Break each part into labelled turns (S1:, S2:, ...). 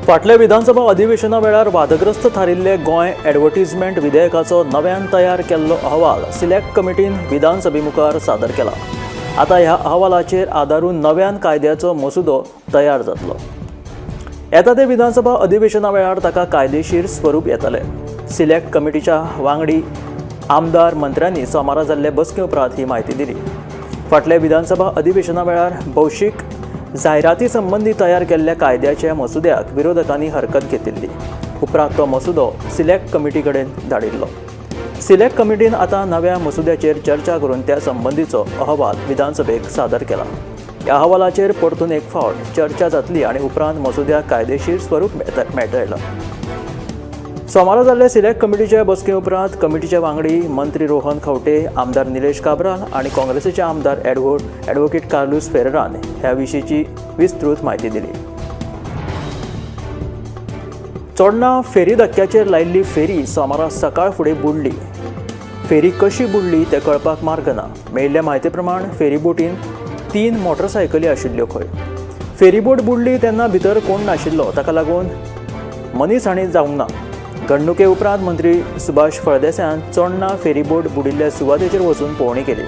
S1: फाटल्या विधानसभा अधिवेशना वेळार वादग्रस्त थारिल्ले गोंय ॲडव्हर्टिजमेंट विधेयकाचो नव्यान तयार केल्लो अहवाल सिलेक्ट कमिटीन विधानसभे मुखार सादर केला. आतां ह्या अहवालाचेर आदारून नव्यान कायद्याचो मसुदो तयार जातलो. येता ते विधानसभा अधिवेशना वेळार ताका कायदेशीर स्वरूप येतलें. सिलेक्ट कमिटीच्या वांगडी आमदार मंत्र्यांनी सोमारा जाल्ले बसके उपरांत ही म्हायती दिली. फाटल्या विधानसभा अधिवेशना वेळार भौशीक जायराती संबंदी तयार केल्ल्या कायद्याच्या मसुद्याक विरोधकांनी हरकत घेतिल्ली. उपरांत तो मसुदो सिलेक्ट कमिटी कडेन धाडिल्लो. सिलेक्ट कमिटीन आतां नव्या मसुद्याचेर चर्चा करून त्या संबंदीचो अहवाल विधानसभेक सादर केला. ह्या अहवालाचेर परतून एक फावट चर्चा जातली आनी उपरांत मसुद्याक कायदेशीर स्वरूप मेळटलें. सोमारा जाल्ले सिलेक्ट कमिटीच्या बसके उपरांत कमिटीचे वांगडी मंत्री रोहन खंवटे, आमदार निलेश काब्राल आनी काँग्रेसीचे आमदार ॲडव्होकेट कार्लूस फेरेरान ह्या विशींची विस्तृत म्हायती दिली. चोडणा फेरी धक्क्याचेर लायिल्ली फेरी सोमारा सकाळ फुडें बुडली. फेरी कशी बुडली तें कळपाक मार्ग ना. मेळिल्ल्या म्हायती प्रमाण फेरीबोटीन 3 मोटरसायकली आशिल्ल्यो खंय. फेरीबोट बुडली तेन्ना भितर कोण नाशिल्लो, ताका लागून मनीस हाणी जावंक ना. घडणुके उपरांत मंत्री सुभाष फळदेसायान चोडणा फेरीबोट बुडिल्ल्या सुवातेचेर वचून पळोवणी केली.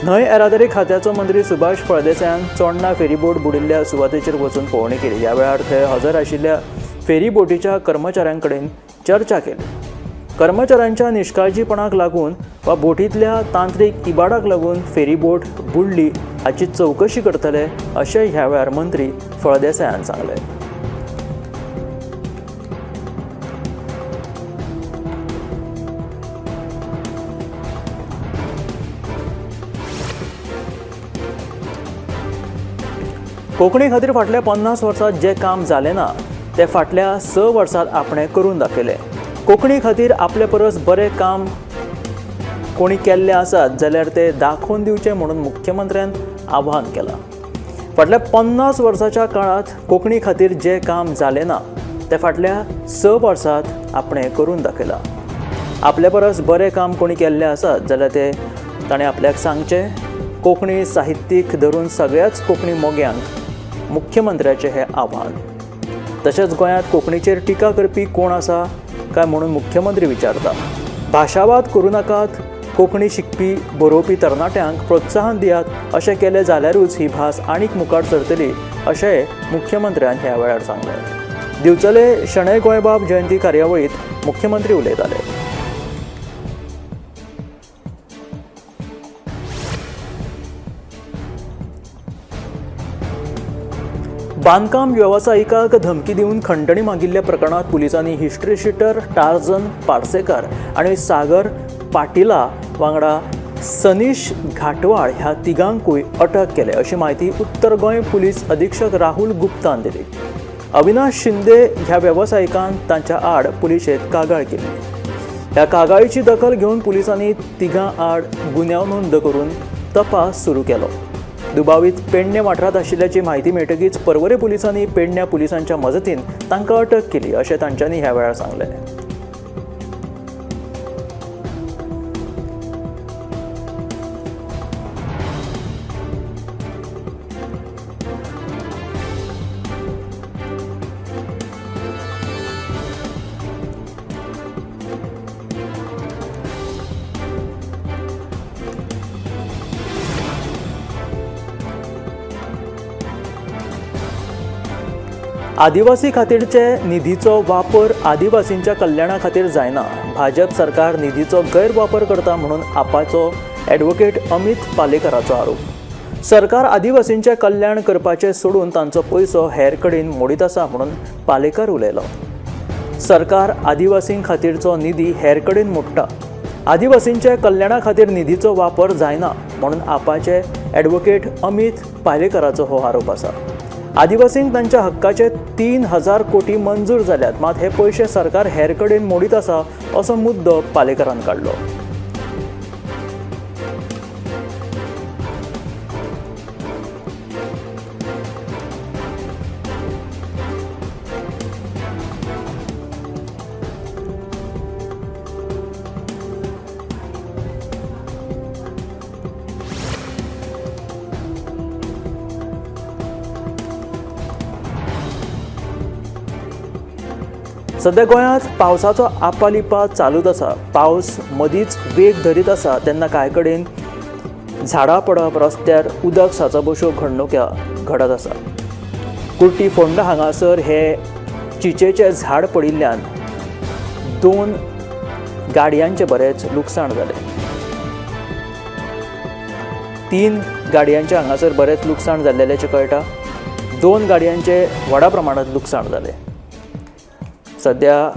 S1: न्हंय येरादारी खात्याचो मंत्री सुभाष फळदेसायान चोडणा फेरीबोट बुडिल्ल्या सुवातेचेर वचून पळोवणी केली. ह्या वेळार थंय हजर आशिल्ल्या फेरीबोटीच्या कर्मचाऱ्यां कडेन चर्चा केली. कर्मचाऱ्यांच्या निश्काळजीपणाक लागून वा बोटींतल्या तांत्रीक इबाडाक लागून फेरीबोट बुडली हाची चवकशी करतले अशें ह्या वेळार मंत्री फळदेसायान सांगलें. कोंकणी खातीर फाटल्या 50 वर्सांत जें काम जालें ना तें फाटल्या 6 वर्सांत आपणें करून दाखयलें. कोंकणी खातीर आपले परस बरें काम कोणी केल्लें आसात जाल्यार तें दाखोवन दिवचें म्हणून मुख्यमंत्र्यान आव्हान केलां. फाटल्या 50 वर्साच्या काळांत कोंकणी खातीर जें काम जालें ना तें फाटल्या 6 वर्सांत आपणें करून दाखयलां. आपले परस बरें काम कोणी केल्लें आसात जाल्यार तें ताणें आपल्याक सांगचें. कोंकणी साहित्यीक धरून सगळ्याच कोंकणी मोग्यांक मुख्यमंत्र्याचें हें आव्हान. तशेंच गोंयांत कोंकणीचेर टिका करपी कोण आसा काय म्हणून मुख्यमंत्री विचारता. भाशावाद करूं नाकात, कोंकणी शिकपी बरोवपी तरणाट्यांक प्रोत्साहन दियात, अशें केलें जाल्यारूच ही भास आनीक मुखार सरतली अशें मुख्यमंत्र्यान ह्या वेळार सांगलें. दिवचले शणै गोंयबाब जयंती कार्यावळींत मुख्यमंत्री उलयताले. बांदकाम वेवसायिकाक धमकी दिवन खंडणी मागिल्ल्या प्रकरणांत पुलिसांनी हिस्ट्री शिटर टार्झन पार्सेकर आनी सागर पाटिला वांगडा सनीश घाटवाळ ह्या तिगांकूय अटक केले अशी म्हायती उत्तर गोंय पुलीस अधीक्षक राहुल गुप्तान दिली. अविनाश शिंदे ह्या वेवसायिकान तांच्या आड पुलिशेंत कागाळ केली. ह्या कागाळीची दखल घेवन पुलिसांनी तिगां आड गुन्यांव नोंद करून तपास सुरू केलो. दुबावीत पेडणे वाठारांत आशिल्ल्याची म्हायती मेळटकीच पर्वरे पुलिसांनी पेडण्या पुलिसांच्या मजतीन तांकां अटक केली अशें तांच्यांनी ह्या वेळार सांगलें. आदिवासी खातीरचे निधीचो वापर आदिवासींच्या कल्याणा खातीर जायना, भाजप सरकार निधीचो गैरवापर करता म्हणून आपाचो ॲडव्होकेट अमित पालेकराचो आरोप. सरकार आदिवासींचें कल्याण करपाचें सोडून तांचो पयसो हेर कडेन मोडीत आसा म्हणून पालेकर उलयलो. सरकार आदिवासीं खातीरचो निधी हेर कडेन मोडटा, आदिवासींच्या कल्याणा खातीर निधीचो वापर जायना म्हणून आपाचे ॲडव्होकेट अमित पालेकराचो हो आरोप आसा. आदिवासींक तांच्या हक्काचे 3000 कोटी मंजूर जाल्यात, मात हे पयशे सरकार हेर कडेन मोडीत आसा असो मुद्दो पालेकरान काडलो. सध्या गोंयांत पावसाचो आपालिपा चालूच आसा. पावस मदींच वेग धरीत आसा तेन्ना कांय कडेन झाडां पडप, रस्त्यार उदक सांचप अश्यो घडणुक्यो घडत आसा. कुर्टी फोंडा हांगासर हे चिचेचें झाड पडिल्ल्यान 2 गाडयांचें बरेंच लुकसाण जालें. 3 गाडयांचें हांगासर बरेंच लुकसाण जाल्ल्याचें कळटा. 2 गाडयांचें व्हडा प्रमाणांत लुकसाण जालें. सध्या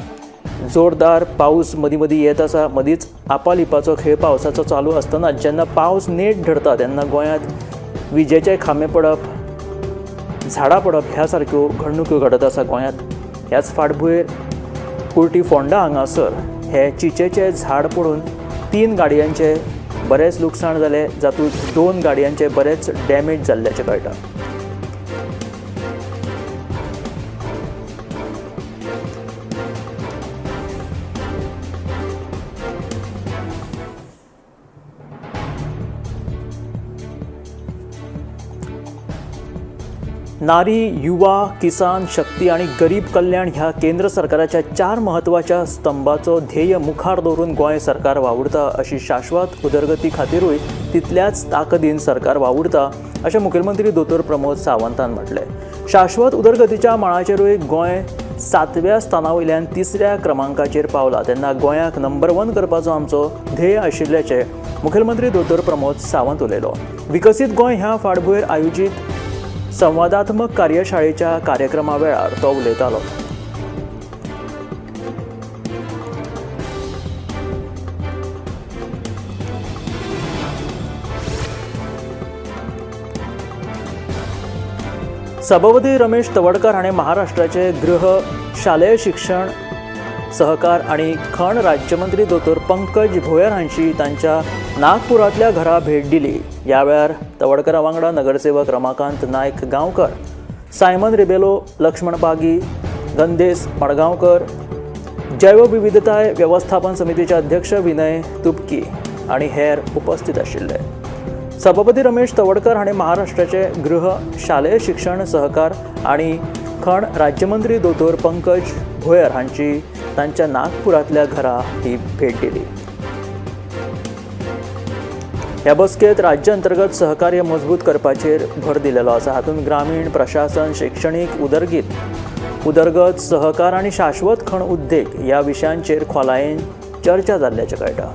S1: जोरदार पावस मदीं मदीं येत आसा. मदींच आपालिपाचो खेळ पावसाचो चालू आसतना जेन्ना पावस नेट धरता तेन्ना गोंयांत विजेचे खांबे पडप, झाडां पडप ह्या सारक्यो घडणुक्यो घडत आसा गोंयांत. ह्याच फाटभुंयेर कुर्टी फोंडा हांगासर हे चिचेचें झाड पडून 3 गाडयांचें बरेंच लुकसाण जालें, जातूंत 2 गाडयांचें बरेंच डॅमेज जाल्ल्याचें कळटा. नारी, युवा, किसान शक्ती आनी गरीब कल्याण ह्या केंद्र सरकाराच्या 4 म्हत्वाच्या स्तंभाचो ध्येय मुखार दवरून गोंय सरकार वावुरता अशी शाश्वत उदरगती खातीरूय तितल्याच ताकदीन सरकार वावुरता अशें मुखेलमंत्री दोतोर प्रमोद सावंतान म्हटलें. शाश्वत उदरगतीच्या मळाचेरूय गोंय 7व्या स्थाना वयल्यान 3ऱ्या क्रमांकाचेर पावला तेन्ना गोंयाक नंबर 1 करपाचो आमचो ध्येय आशिल्ल्याचें मुखेलमंत्री दोतोर प्रमोद सावंत उलयलो. विकसीत गोंय ह्या फाटभुंयेर आयोजीत संवादात्मक कार्यशाळेच्या कार्यक्रमा वेळार तो उलयतालो. सभापती रमेश तवडकर हाणें महाराष्ट्राचे गृह, शालेय शिक्षण, सहकार आनी खण राज्यमंत्री दोतोर पंकज भोयर हांची तांच्या नागपुरांतल्या घरा भेट दिली. ह्या वेळार तवडकरा वांगडा नगरसेवक रमाकांत नायक गांवकर, सायमन रिबेलो, लक्ष्मण पागी, गंदेश मडगांवकर, जैवविविधताय वेवस्थापन समितीचे अध्यक्ष विनय तुपकी आनी हेर उपस्थित आशिल्ले. सभापती रमेश तवडकर हाणें महाराष्ट्राचे गृह, शालेय शिक्षण, सहकार आनी खण राज्यमंत्री दोतोर पंकज भोयर हांची तांच्या नागपुरांतल्या घरा ही भेट दिली. ह्या बसकेंत राज्य अंतर्गत सहकार्य मजबूत करपाचेर भर दिलेलो आसा. हातूंत ग्रामीण प्रशासन, शिक्षणीक उदरगत, सहकार आनी शाश्वत खण उद्देग ह्या विशयांचेर खोलायेन चर्चा जाल्ल्याचें कळटा.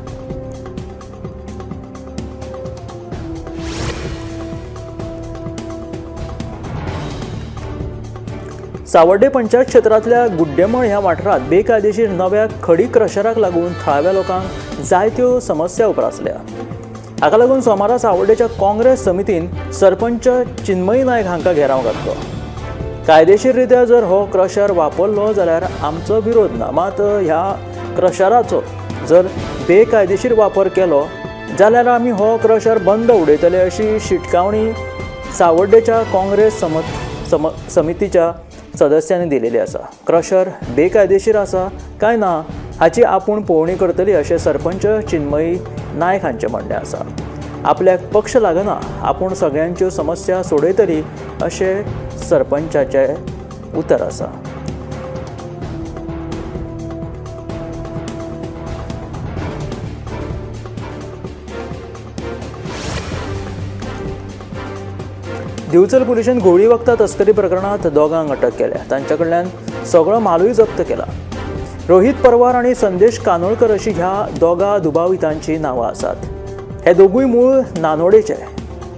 S1: सावर्डे पंचायत क्षेत्रांतल्या गुड्डेमळ ह्या वाठारांत बेकायदेशीर नव्या खडी क्रशराक लागून थळाव्या लोकांक जायत्यो समस्या उप्रासल्या. हाका लागून सोमारा सावर्डेच्या काँग्रेस समितीन सरपंच चिन्मयी नायक हांकां घेराव घातलो. कायदेशीर रित्या जर हो क्रशर वापरलो जाल्यार आमचो विरोध ना, मात ह्या क्रशराचो जर बेकायदेशीर वापर केलो जाल्यार आमी हो क्रशर बंद उडयतले अशी शिटकावणी सावर्डेच्या काँग्रेस समितीच्या सदस्यांनी दिलेली आसा. क्रशर बेकायदेशीर आसा काय ना हाची आपूण पळोवणी करतली अशें सरपंच चिन्मयी नायक हांचें म्हणणें आसा. आपल्याक पक्ष लागना, आपूण सगळ्यांच्यो समस्या सोडयतली अशें सरपंचाचें उतर आसा. दिवचल पुलिशेन घोळी वखदां तस्करी प्रकरणांत दोगांक अटक केल्या. तांच्या कडल्यान सगळो मालूय जप्त केला. रोहित परवार आनी संदेश कानोळकर अशी ह्या दोगा दुबावितांची नांवां आसात. हे दोगूय मूळ नानोडेचे.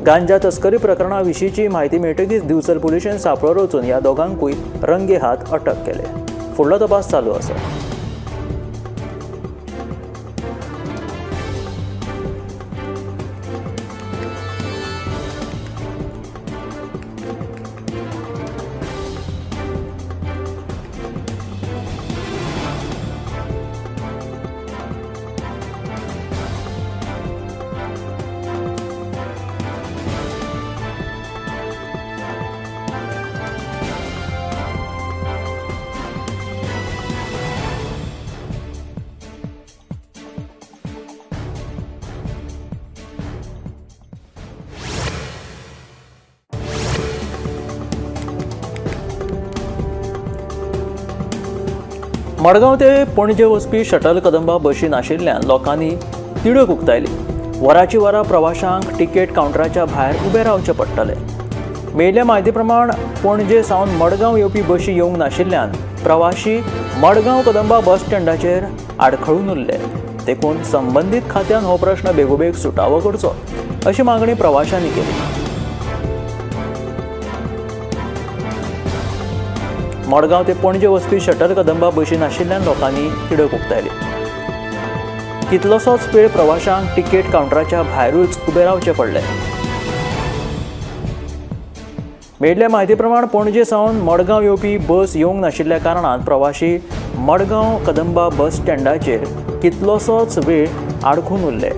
S1: गांजा तस्करी प्रकरणा विशींची म्हायती मेळटकीच दिवचल पुलिशेन सांपळो रचून ह्या दोगांकूय रंगे हात अटक केले. फुडलो तपास चालू आसा. मडगांव ते पणजे वचपी शटल कदंबा बशी नाशिल्ल्यान लोकांनी तिडक उक्तायली. वराची वरां प्रवाशांक तिकेट कावंटराच्या भायर उबे रावचें पडटलें. मेळिल्ल्या म्हायती प्रमाण पणजे सावन मडगांव येवपी बशी येवंक नाशिल्ल्यान प्रवाशी मडगांव कदंबा बस स्टँडाचेर आडखळून उरले. देखून संबंदीत खात्यान हो प्रश्न बेगोबेग सुटावो करचो अशी मागणी प्रवाशांनी केली. मडगांव ते पणजे वचपी शटल कदंबा बशी नाशिल्ल्यान लोकांनी तिडक उक्तायली. कितलोसोच वेळ प्रवाशांक तिकेट कावंटराच्या भायरूच उबे रावचें पडलें. मेळिल्ल्या म्हायती प्रमाण पणजे सावन मडगांव येवपी बस येवंक नाशिल्ल्या कारणान प्रवाशी मडगांव कदंबा बस स्टँडाचेर कितलोसोच वेळ आडखून उरले.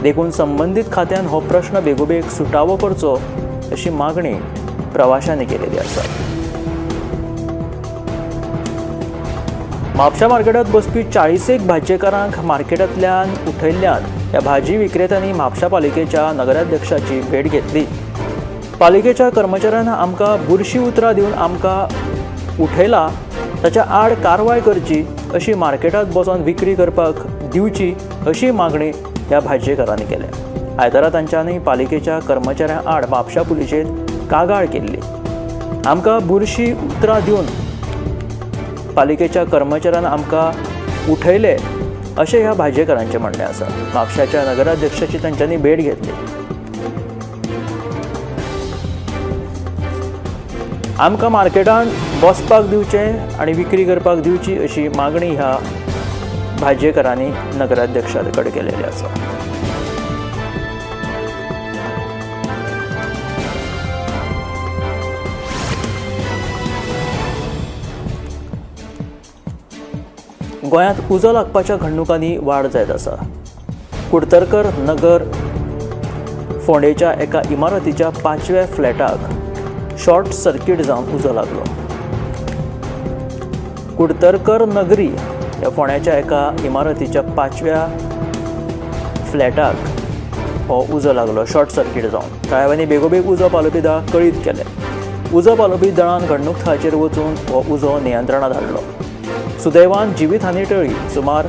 S1: देखून संबंदीत खात्यान हो प्रश्न बेगोबेग सुटावो करचो अशी मागणी प्रवाशांनी केलेली आसा. म्हापशा मार्केटांत बसपी 40 भाजयेकारांक मार्केटांतल्यान उठयल्ल्यान ह्या भाजी विक्रेत्यांनी म्हापशा पालिकेच्या नगराध्यक्षाची भेट घेतली. पालिकेच्या कर्मचाऱ्यांना आमकां बुरशी उतरां दिवन आमकां उठयला, ताच्या आड कारवाय करची अशी मार्केटांत बसून विक्री करपाक दिवची अशी मागणी ह्या भाजयेकारांनी केल्या. आयतारा तांच्यांनी पालिकेच्या कर्मचाऱ्यां आड म्हापशा पुलिशेंत कागाळ केल्ली. आमकां बुरशी उतरां दिवन पालिकेच्या कर्मचाऱ्यान आमकां उठयले अशें ह्या भाजयेकारांचें म्हणणें आसा. म्हापशाच्या नगराध्यक्षाची तांच्यांनी भेट घेतली. आमकां मार्केटांत बसपाक दिवचें आनी विक्री करपाक दिवची अशी मागणी ह्या भाजयेकारांनी नगराध्यक्षा कडेन केलेली आसा. गोंयांत उजो लागपाच्या घडणुकांनी वाड जायत आसा. कुडतरकर नगर फोंडेच्या एका इमारतीच्या 5व्या फ्लॅटाक शॉर्ट सर्किट जावन उजो लागलो. कुडतरकर नगरी ह्या फोंड्याच्या एका इमारतीच्या 5व्या फ्लॅटाक हो उजो लागलो शॉर्ट सर्किट जावन. थळाव्यांनी बेगोबेग उजो पालोवपी दळाक कळीत केलें. उजो पालोवपी दळान घडणूक थळाचेर वचून हो उजो नियंत्रणांत हाडलो. सुदैवान जिवीतहानी टळ्ळी. सुमार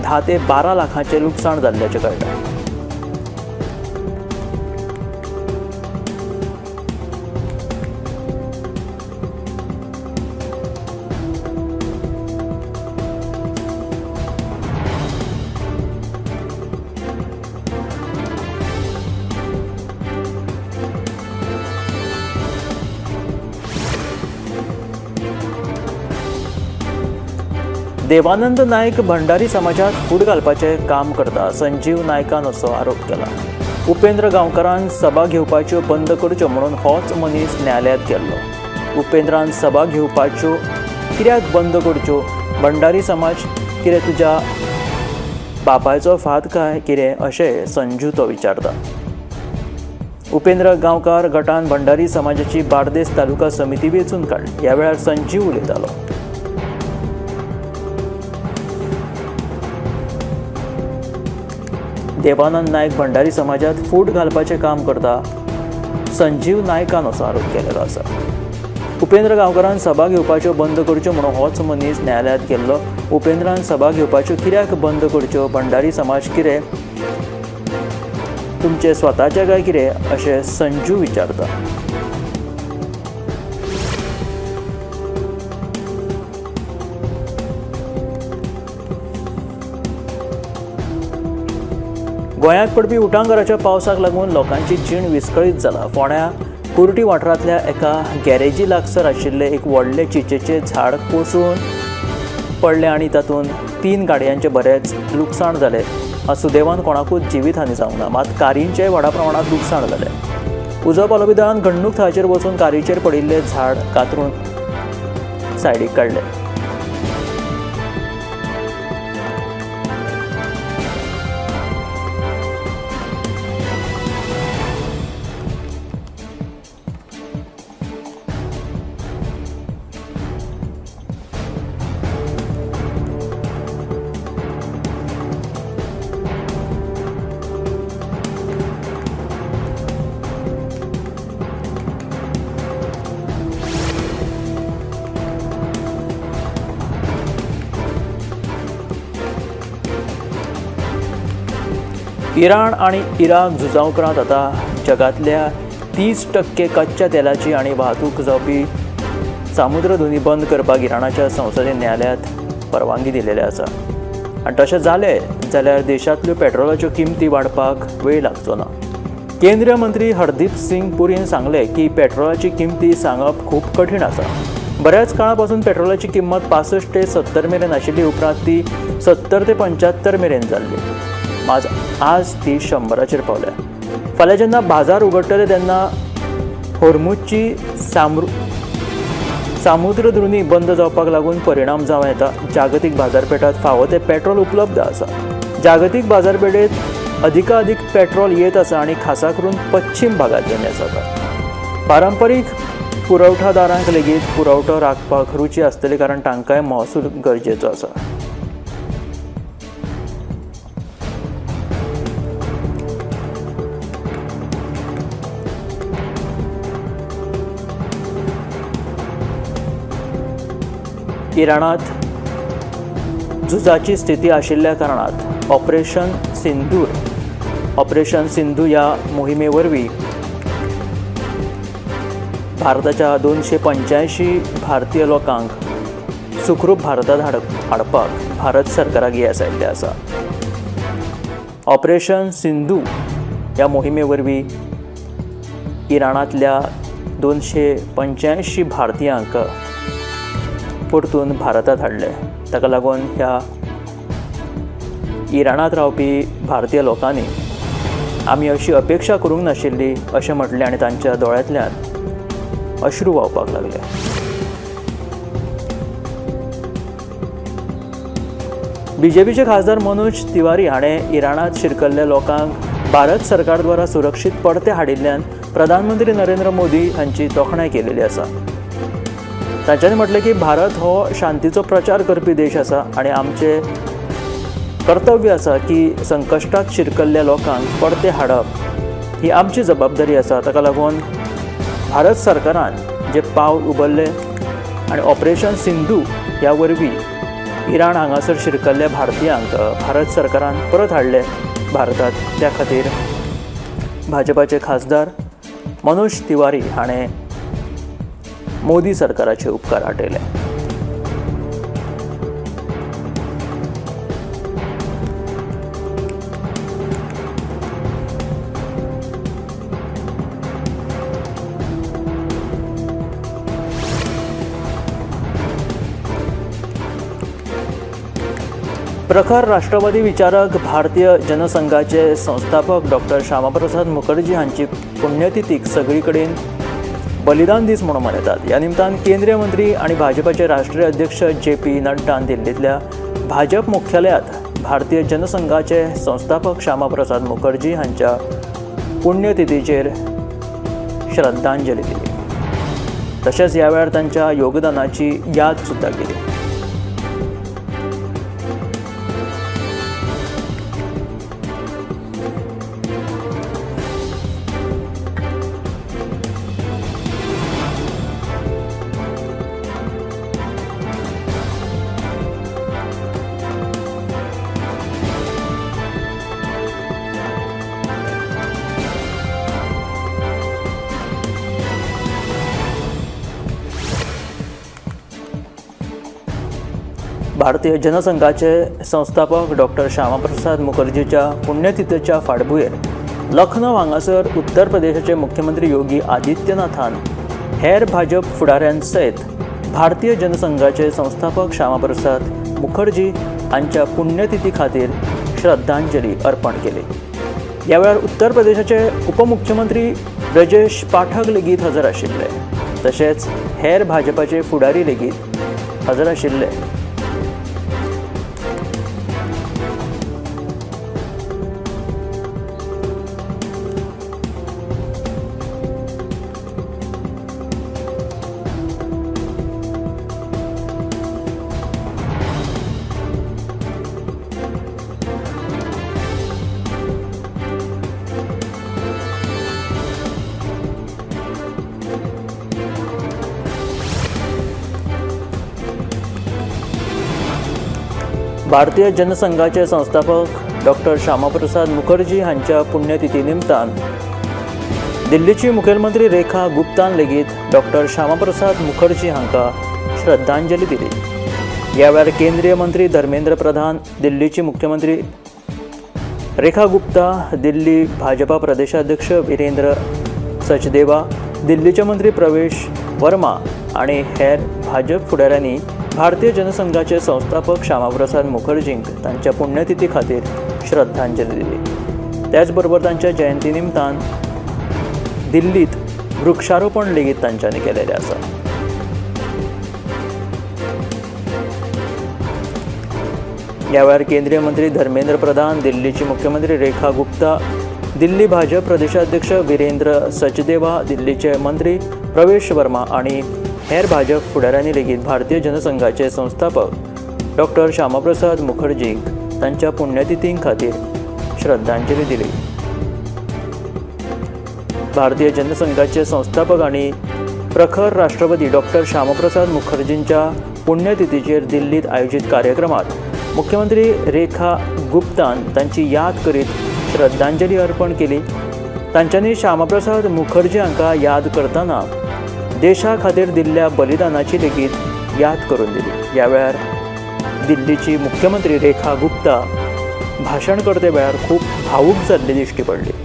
S1: 10 ते 12 लाखांचें लुकसाण जाल्ल्याचें कळटा. देवानंद नायक भंडारी समाजात फूट घालपाचें काम करता संजीव नायकान असो आरोप केला. उपेंद्र गांवकारान सभा घेवपाच्यो बंद करच्यो म्हणून होच मनीस न्यायालयांत गेल्लो. उपेंद्रान सभा घेवपाच्यो कित्याक बंद करच्यो, भंडारी समाज कितें तुज्या बापायचो फात काय कितें अशें संजू तो विचारता. उपेंद्र गांवकार गटान भंडारी समाजाची बार्देस तालुका समिती वेंचून काडली. ह्या वेळार संजीव उलयतालो. देवानंद नायक भंडारी समाजात फूट घालपाचें काम करता संजीव नायकान असो आरोप केलेलो आसा. उपेंद्र गांवकारान सभा घेवपाच्यो बंद करच्यो म्हणून होच मनीस न्यायालयांत गेल्लो. उपेंद्रान सभा घेवपाच्यो कित्याक बंद करच्यो, भंडारी समाज कितें तुमचे स्वताचे काय कितें अशें संजू विचारता. गोंयांत पडपी उटांगाराच्या पावसाक लागून लोकांची जीण विस्कळीत जाला. फोंड्या कुर्टी वाठारांतल्या एका गॅरेजी लागसर आशिल्लें एक व्हडलें चिंचेचें झाड कोसळून पडलें आनी तातूंत 3 गाडयांचें बरेंच लुकसाण जालें. सुदैवान कोणाकूच जिवीतहानी जावंक ना, मात कारींचें व्हडा प्रमाणांत लुकसाण जालें. उजो पालोवपी दळान घडणूक थळाचेर वचून कारीचेर पडिल्लें झाड कातरून सायडीक काडलें. इराण आनी इराक झुजा उपरांत आतां जगांतल्या 30% कच्च्या तेलाची आनी वाहतूक जावपी सामुद्रधुनी बंद करपाक इराणाच्या संसदीय न्यायालयांत परवानगी दिलेली आसा आनी तशें जालें जाल्यार देशांतल्यो पेट्रोलाच्यो किमती वाडपाक वेळ लागचो ना. केंद्रीय मंत्री हरदीप सिंग पुरीन सांगलें की पेट्रोलाची किमती सांगप खूब कठीण आसा. बऱ्याच काळा पासून पेट्रोलाची किंमत 65 ते 70 मेरेन आशिल्ली, उपरांत ती 70 ते 75 मेरेन जाल्ली, मात आज ती 100 पावल्या. फाल्यां जेन्ना बाजार उगडटले तेन्ना होर्मुजची सामुद्रधुनी बंद जावपाक लागून परिणाम जावं येता. जागतीक बाजारपेठांत फावो तें पेट्रोल उपलब्ध आसा. जागतीक बाजारपेठेंत अधिकाधिक पेट्रोल येत आसा आनी खासा करून पश्चिम भागांतल्यान येता. पारंपरीक पुरवठादारांक लेगीत पुरवठो राखपाक रुची आसतली, कारण तांकांय महसूल गरजेचो आसा. इराणांत झुजाची स्थिती आशिल्ल्या कारणान ऑपरेशन सिंधू ह्या मोहिमे वरवीं भारताच्या 285 भारतीय लोकांक सुखरूप भारतांत हाडपाक भारत सरकाराक येस आयिल्लें आसा. ऑपरेशन सिंधू ह्या मोहिमे वरवीं इराणांतल्या 285 भारतीयांक परतून भारतांत हाडले. ताका लागून ह्या इराणांत रावपी भारतीय लोकांनी आमी अशी अपेक्षा करूंक नाशिल्ली अशें म्हटलें आनी तांच्या दोळ्यांतल्यान अश्रू व्हांवपाक लागले. बीजेपीचे खासदार मनोज तिवारी हाणें इराणांत शिरकल्ल्या लोकांक भारत सरकार द्वारा सुरक्षीत परते हाडिल्ल्यान प्रधानमंत्री नरेंद्र मोदी हांची तोखणाय केलेली आसा. तांच्यांनी म्हटलें की भारत हो शांतीचो प्रचार करपी देश आसा आनी आमचें कर्तव्य आसा की संकश्टांत शिरकल्ल्या लोकांक परते हाडप ही आमची जबाबदारी आसा. ताका लागून भारत सरकारान जे पावल उबारलें आनी ऑपरेशन सिंधू ह्या वरवीं इराण हांगासर शिरकल्ल्या भारतीयांक भारत सरकारान परत हाडले भारतांत, त्या खातीर भाजपाचे खासदार मनोज तिवारी हाणें मोदी सरकाराचे उपकार आटयले. प्रखर राष्ट्रवादी विचारक भारतीय जनसंघाचे संस्थापक डॉक्टर श्यामाप्रसाद मुखर्जी हांची पुण्यतिथीक सगळी कडेन बलिदान दीस म्हणून मनयतात. ह्या निमतान केंद्रीय मंत्री आनी भाजपाचे राष्ट्रीय अध्यक्ष जे पी नड्डान दिल्लींतल्या भाजप मुख्यालयांत भारतीय जनसंघाचे संस्थापक श्यामाप्रसाद मुखर्जी हांच्या पुण्यतिथीचेर श्रद्धांजली दिली. तशेंच ह्या वेळार तांच्या योगदानाची याद सुद्दां केली. भारतीय जनसंघाचे संस्थापक डॉक्टर श्यामाप्रसाद मुखर्जीच्या पुण्यतिथीच्या फाटभुंयेर लखनौ हांगासर उत्तर प्रदेशाचे मुख्यमंत्री योगी आदित्यनाथान हेर भाजप फुडाऱ्यां सयत भारतीय जनसंघाचे संस्थापक श्यामाप्रसाद मुखर्जी हांच्या पुण्यतिथी खातीर श्रद्धांजली अर्पण केली. ह्या वेळार उत्तर प्रदेशाचे उपमुख्यमंत्री ब्रजेश पाठक लेगीत हजर आशिल्ले, तशेंच हेर भाजपाचे फुडारी लेगीत हजर आशिल्ले. भारतीय जनसंघाचे संस्थापक डॉक्टर श्यामाप्रसाद मुखर्जी हांच्या पुण्यतिथी निमतान दिल्लीची मुखेलमंत्री रेखा गुप्तान लेगीत डॉक्टर श्यामाप्रसाद मुखर्जी हांकां श्रद्धांजली दिली. ह्या वेळार केंद्रीय मंत्री धर्मेंद्र प्रधान, दिल्लीची मुख्यमंत्री रेखा गुप्ता, दिल्ली भाजपा प्रदेशाध्यक्ष वीरेंद्र सचदेवा, दिल्लीचे मंत्री प्रवेश वर्मा आनी हेर भाजप फुडाऱ्यांनी भारतीय जनसंघाचे संस्थापक श्यामाप्रसाद मुखर्जींक तांच्या पुण्यतिथी खातीर श्रद्धांजली दिली. त्याचबरोबर तांच्या जयंती निमतान दिल्लीत वृक्षारोपण लेगीत तांच्यांनी केलेलें आसा. ह्या वेळार केंद्रीय मंत्री धर्मेंद्र प्रधान, दिल्लीची मुख्यमंत्री रेखा गुप्ता, दिल्ली भाजप प्रदेशाध्यक्ष वीरेंद्र सचदेवा, दिल्लीचे मंत्री प्रवेश वर्मा आनी हेर भाजप फुडाऱ्यांनी लेगीत भारतीय जनसंघाचे संस्थापक डॉक्टर श्यामाप्रसाद मुखर्जींक तांच्या पुण्यतिथीं खातीर श्रद्धांजली दिली. भारतीय जनसंघाचे संस्थापक आनी प्रखर राष्ट्रवादी डॉक्टर श्यामाप्रसाद मुखर्जींच्या पुण्यतिथीचेर दिल्लीत आयोजीत कार्यक्रमात मुख्यमंत्री रेखा गुप्तान तांची याद करीत श्रद्धांजली अर्पण केली. तांच्यांनी श्यामाप्रसाद मुखर्जी हांकां याद करतना देशा खातीर दिल्ल्या बलिदानाची लेगीत याद करून दिली. ह्या वेळार दिल्लीची मुख्यमंत्री रेखा गुप्ता भाशण करते वेळार खूब भावूक जाल्ली दिश्टी पडली.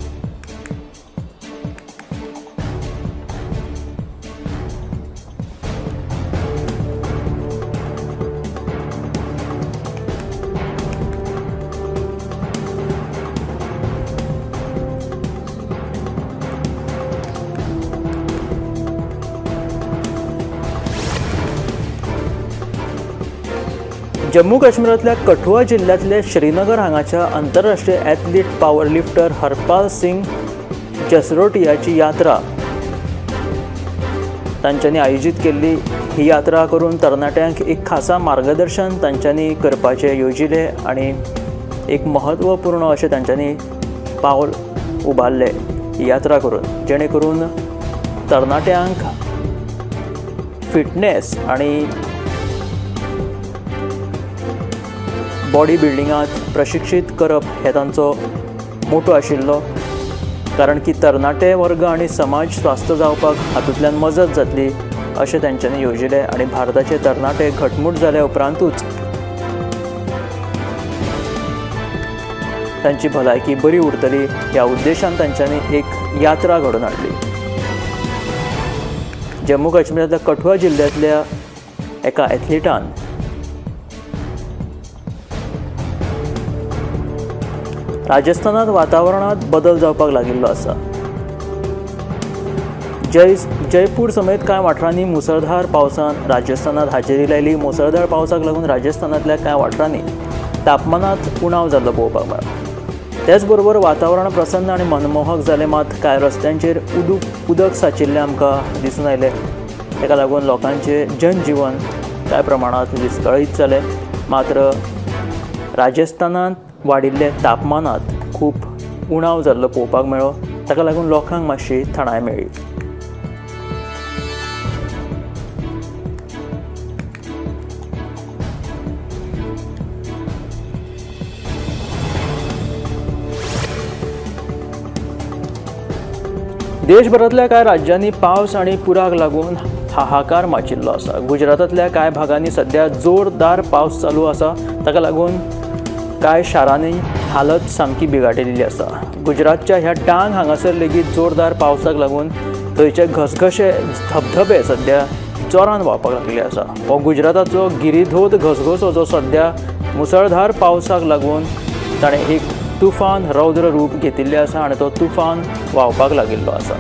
S1: जम्मू काश्मीरांतल्या कठुआ जिल्ल्यांतले श्रीनगर हांगाच्या आंतरराष्ट्रीय athlete powerlifter Harpal Singh जसरोटियाची यात्रा तांच्यांनी आयोजीत केल्ली. ही यात्रा करून तरणाट्यांक एक खासा मार्गदर्शन तांच्यांनी करपाचें येवजिलें आनी एक म्हत्वपूर्ण अशें तांच्यांनी पावल उबारलें ही यात्रा करून, जेणे करून तरणाट्यांक फिटनेस आनी बॉडी बिल्डिंगांत प्रशिक्षीत करप हे तांचो मोटो आशिल्लो. कारण की तरणाटे वर्ग आनी समाज स्वस्थ जावपाक हातूंतल्यान मजत जातली अशें तांच्यांनी येवजिलें आनी भारताचे तरणाटे घटमूट जाल्या उपरांतूच तांची भलायकी बरी उरतली ह्या उद्देशान तांच्यांनी एक यात्रा घडोवन हाडली. जम्मू काश्मीरांतल्या कठुआ जिल्ल्यांतल्या एका ॲथलिटान राजस्थानात वातावरणात बदल जावपाक लागिल्लो आसा. जयपूर समेत कांय वाठारांनी मुसळधार पावसान राजस्थानात हाजेरी लायली. मुसळधार पावसाक लागून राजस्थानांतल्या कांय वाठारांनी तापमानात उणाव जाल्लो पळोवपाक मेळ्ळो. त्याचबरोबर वातावरण प्रसन्न आनी मनमोहक जालें, मात कांय रस्त्यांचेर उदक सांचिल्लें आमकां दिसून आयलें. ताका लागून लोकांचें जनजीवन कांय प्रमाणांत विस्कळीत जालें. मात्र राजस्थानांत वाडिल्ले तापमानात खूब उणाव जाल्लो पळोवपाक मेळ्ळो. ताका लागून लोकांक मातशी थंडाय मेळ्ळी. देशभरांतल्या कांय राज्यांनी पावस आनी पुराक लागून हाहाकार माचिल्लो आसा. गुजरातांतल्या कांय भागांनी सद्या जोरदार पावस चालू आसा. ताका लागून कांय शारांनी हालत सामकी बिगाडिल्ली आसा. गुजरातच्या ह्या डांग हांगासर लेगीत जोरदार पावसाक लागून थंयचे घसघशे धबधबे सद्या जोरान व्हांवपाक लागले आसा. हो गुजराताचो गिरिधोत घसघसो जो सद्या मुसळधार पावसाक लागून ताणें एक तुफान रौद्र रूप घेतिल्लें आसा आनी तो तुफान व्हांवपाक लागिल्लो आसा.